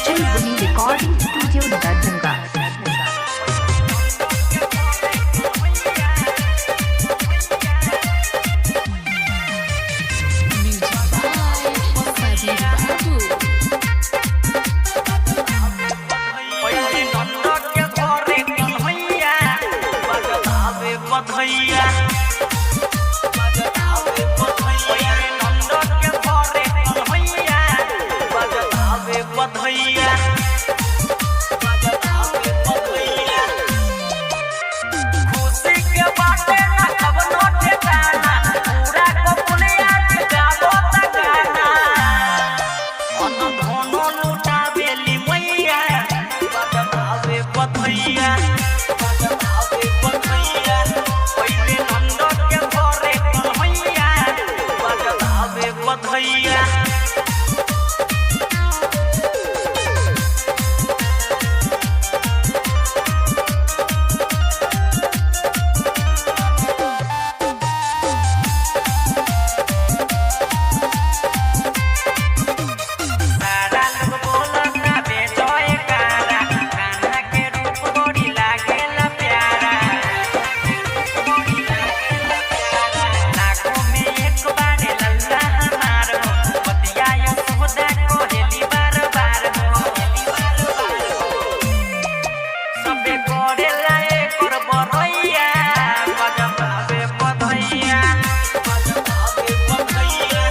Chulbuli Recording Studio, Darbhanga. Music by Sabir Babu. पहिले नंद के घरे कन्हैया बजतावे बधैया बजतावे बधैया। पहिले नंद के घरे कन्हैया बजतावे बधैया बजतावे बधैया। खुशी के बाटे ना कवनो ठिकाना, पूरा कपुलिया के गावो त गाना। अन धनो लुटावेली मैया बजतावे बधैया बजतावे बधैया। पहिले नंद के घरे कन्हैया बजतावे बधैया। सारा लोग बोलता बेजोय कारा, कान्हा के रूप बड़ी लागेला प्यारा। लाखों में एक बारे लल्ला हमार हो, बतिया यशोदा कोहेली बार बार हो। सबे करेला एकर बरैया, बजबावे बधैया, बजबावे बधैया।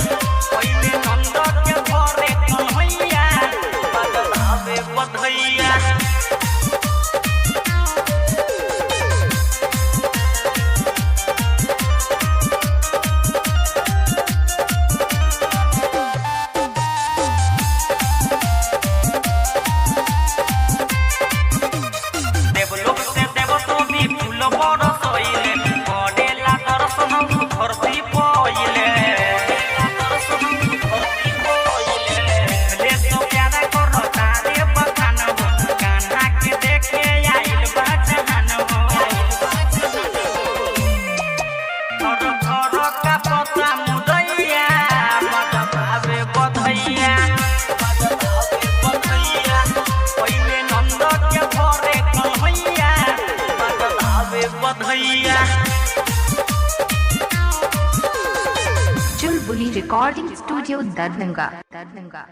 पहिले नंद के घरे कन्हैया, बजबावे बधैया। देवलोक से देव तो भी फूल बरसइले, करेला दर्शन धरती पइले। मिथलेश तो प्यारा करो तारे बखान हो, कान्हा के देखे आइल बा जहान हो। थर थर का पता मुदैया, बजबावे बधैया, बजबावे बधैया। पहिले नंद के घरे कन्हैया, बजबावे बधैया। Chulbuli Recording Studio, Darbhanga. Darbhanga.